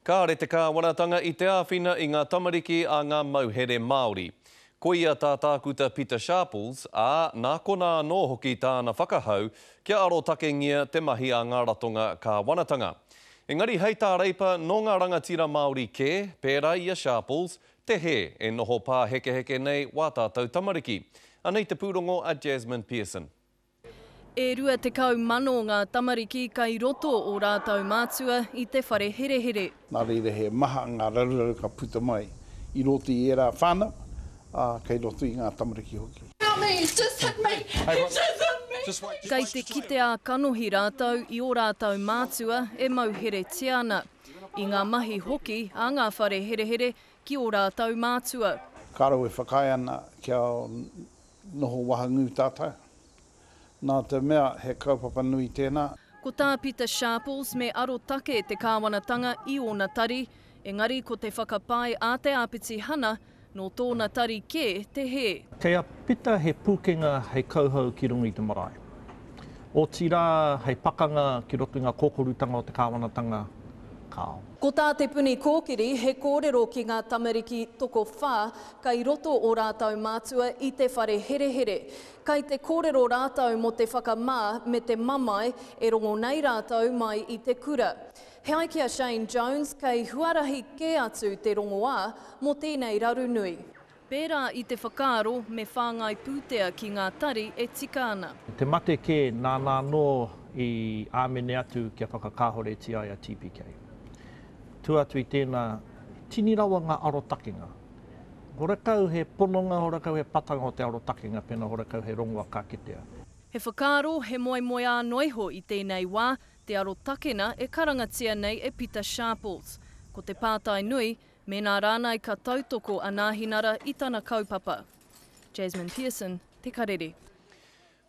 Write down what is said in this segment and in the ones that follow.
Kāre te kāwanatanga i te āwhina i ngā tamariki a ngā mauhere Māori. Koia tā Tākuta Pita Sharples, ā, nā konā anō hoki tāna whakahau kia arotakengia te mahi a ngā ratonga kāwanatanga. Engari hei tā Reipa nō ngā rangatira Māori kē, pērā i a Sharples, te hē e noho pāhekeheke nei wā tātou tamariki. Anei te pūrongo a Jasmine Pearson. E 20 mano ngā tamariki kai roto o rātou mātua i te whare herehere. Nā reira he maha ngā raruraru ka puta mai i roto i ērā whānau, ā, kei roto i ngā tamariki hoki. Kei te kite ā-kanohi rātou i ō rātou mātua e mauheretia ana, i ngā mahi hoki a ngā whare herehere ki ō rātou mātua. Kāre au e whakaae ana kia Noho wahangū tātou. Nā te mea he kaupapa nui tēnā. Ko tā Pita Sharples me arotake te kāwanatanga i ōna tari, engari ko te whakapae a te Āpiti Hana, nō tōna tari kē te hē. Kei a Pita he pūkenga hei kauhau ki runga i te marae. Otirā hei pakanga ki roto i ngā kōkorutanga o te kāwanatanga, kāo. Ko tā Te Puni Kōkiri he kōrero ki ngā tamariki tokowhā kai roto o rātou mātua i te whare herehere. Kai te kōrero rātou mō te whakamā me te mamae e rongo nei rātou mai i te kura. He ai ki a Shane Jones kei huarahi kē atu te rongoā mō tēnei raru nui. Pērā i te whakaaro me whāngai pūtea ki ngā tari e tika ana. Te mate kē, nāna anō i āmene atu kia whakakāhoretia ai a TPK. Tua atu i tēnā, tini rawa ngā arotakenga. Horekau he pononga, horekau he patanga o te arotakenga pēnā horekau he rongoa ka kitea. He whakaaro, he moemoeā noiho i tēnei wā, te arotakena e karangatia nei e Pita Sharples. Ko te pātai nui, Mēnā rānei ka tautoko a Nāhinara i tana kaupapa. Jasmine Pearson, Te Karere.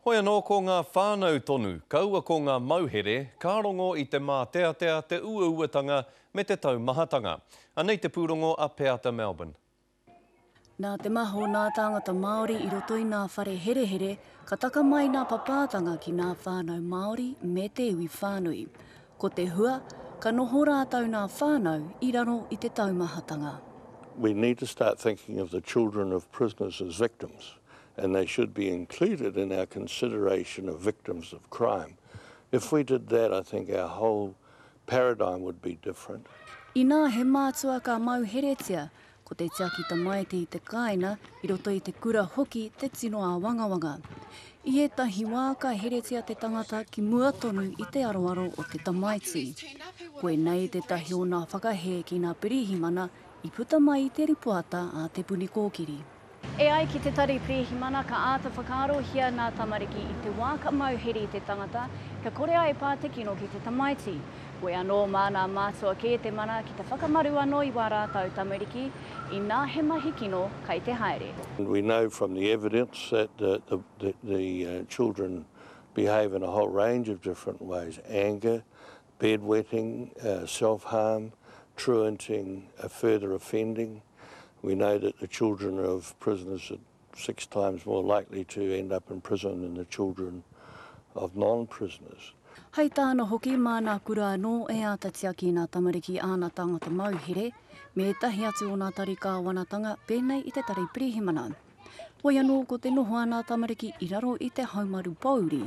Hoi anō ko ngā whānau tonu, kaua ko ngā mauhere, ka rongo i te māteatea, te uauatanga me te taumahatanga. Anei te pūrongo a Peata Melbourne. Nā te maha o nā tāngata Māori i roto i nā whare herehere, ka taka mai nā papātanga ki nā whānau Māori me te iwi whānui. Ko te hua, ka noho rātou nā whānau i raro i te taumahatanga. We need to start thinking of the children of prisoners as victims and they should be included in our consideration of victims of crime. If we did that I think our whole paradigm would be different. Inā he mātua ka mauheretia, Ko te tiaki tamaiti i te kāina, i roto i te kura hoki te tino āwangawanga. I ētahi wā ka heretia te tangata ki mua tonu i te aroaro o te tamaiti. Koinei tētahi o nā whakahē ki nā pirihimana i puta mai i te ripoata a Te Puni Kōkiri. E ai ki te Tari Pirihimana ka āta whakaarohia nā tamariki i te wā ka mauhere i te tangata kia kore ai e pā te kino ki te tamaiti. Koe anō mā nā mātua kē te mana ki te whakamaru anō i wā rātou tamariki inā he mahi kino kai te haere. We know from the evidence that the, the, the, the children behave in a whole range of different ways, anger, bedwetting, self-harm, truanting, further offending. We know that the children of prisoners are six times more likely to end up in prison than the children of non-prisoners. Hei tāna hoki, mā nā kura anō e āta tiaki nā tamariki āna tāngata mauhere, me ētahi atu o nā tari kāwanatanga pēnei i te tari pirihimana. Hoi anō ko te noho a nā tamariki i raro i te haumaru pōuri,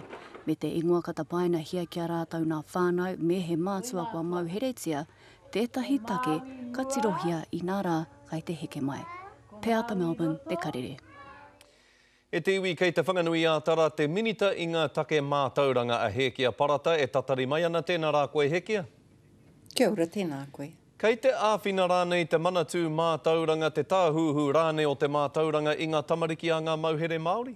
me te ingoa ka tapainahia ki a rātou nā whānau me he mātua kua mauheretia, tētahi take ka tirohia inā rā kai te heke mai. Peata Melbourne, Te Karere. E te iwi kei Te Whanganui-ā-Tara te Minita i ngā take mātauranga a Hēkia Parata e tatari mai ana tēnā rā koe Hēkia. Kia ora, tēnā koe. Kei te āwhina rānei te Manatū Mātauranga, te Tāhuhu rānei o te Mātauranga i ngā tamariki a ngā mauhere Māori?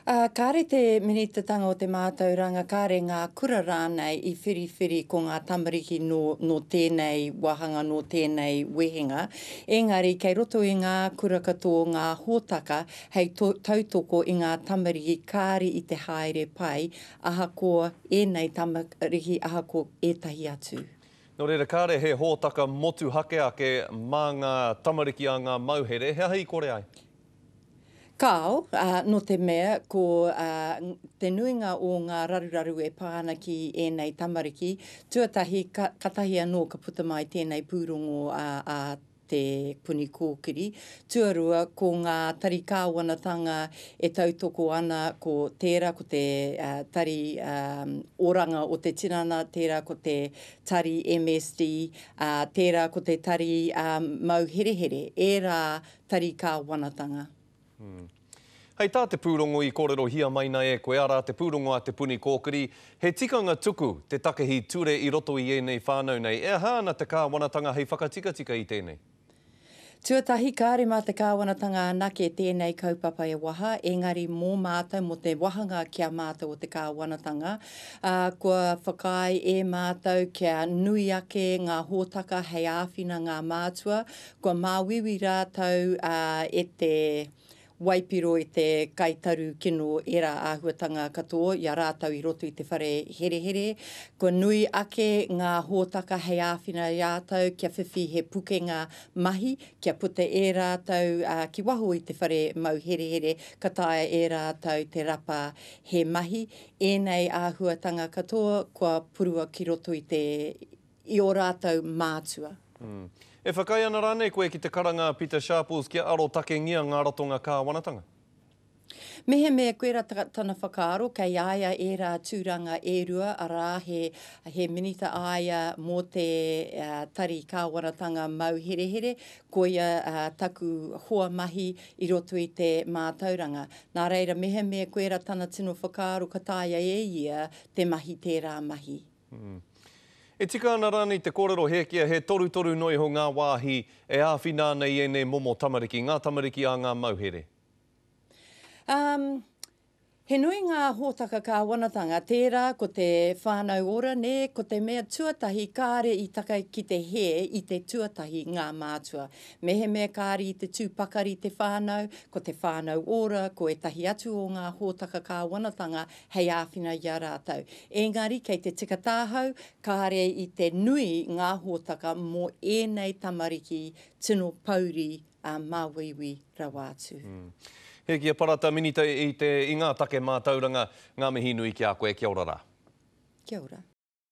Ā, kāre te Minitatanga o te Mātauranga, kāre ngā kura rānei i whiriwhiri ko ngā tamariki nō, nō tēnei wāhanga, nō tēnei wehenga. Engari, kei roto i ngā kura katoa ngā hōtaka hei to, tautoko i ngā tamariki kāre i te haere pai, ahakoa ēnei tamariki, ahakoa ētahi atu. Nō reira, kāre he hōtaka motuhake ake mā ngā tamariki a ngā mauhere, he aha i kore ai? Kāo, ā, nō te mea ko te nuinga o ngā raruraru e pā ana ki ēnei tamariki, tuatahi, ka, katahi anō ka puta mai tēnei pūrongo a, a Te Puni Kōkiri. Tuarua, ko ngā tari kāwanatanga e tautoko ana, ko tērā ko te tari oranga o te tinana, tērā ko te tari MSD, ā, tērā ko te tari mau herehere, ērā tari kāwanatanga. Hei tā te pūrongo i kōrerohia mai nei e koe, arā te pūrongo a Te Puni Kōkiri, he tikanga tuku te takehi ture i roto i ēnei whānau nei. E aha ana te kāwanatanga hei whakatikatika i tēnei? Tuatahi, kāre mā te kāwanatanga anake tēnei kaupapa e waha, engari mō mātou, mō te wahanga ki a mātou o te kāwanatanga, ā, kua whakaae e mātou kia nui ake ngā hōtaka hei āwhina ngā mātua, Kua māuiui rātou e te waipiro i te kaitaru kino ērā āhuatanga katoa i a rātou i roto i te whare herehere. Kua nui ake ngā hōtaka hei āwhina i a rātou kia whiwhi he pukenga mahi, kia puta e rātou ki waho i te whare mau herehere, ka taea e rātou te rapa he mahi. Ēnei āhuatanga katoa kua purua ki roto i te i ō rātou mātua. E whakaae ana rānei koe ki te karanga a Pita Sharples kia arotakengia ngā ratonga kāwanatanga? Mehemea koira tana whakaaro, kei a ia ērā tūranga e rua, arā, he, he minita a ia mō te tari kāwanatanga mau herehere, koia taku hoa mahi i roto i te mātauranga. Nā reira, mehemea koira tana tino whakaaro ka taea e ia te mahi tērā mahi. E tika ana rānei te kōrero hēkia he torutoru noa iho ngā wāhi e āwhina ana i ēnei momo tamariki, ngā tamariki a ngā mauhere? Um, he nui ngā hōtaka kāwanatanga, tērā ko te whānau ora, nē, ko te mea tuatahi kāre i taka ki te hē i te tuatahi ngā mātua. Mehemea kāre i te tū pakari te whānau, ko te whānau ora, ko ētahi atu o ngā hōtaka kāwanatanga hei āwhina i a rātou. Engari kei te tika tāhau, kāre i te nui ngā hōtaka mō ēnei tamariki tino pouri a māuiui rawa atu. Hekia Parata, Minita i te i ngā take mātauranga, ngā mihi nui ki a koe, kia ora rā. Kia ora.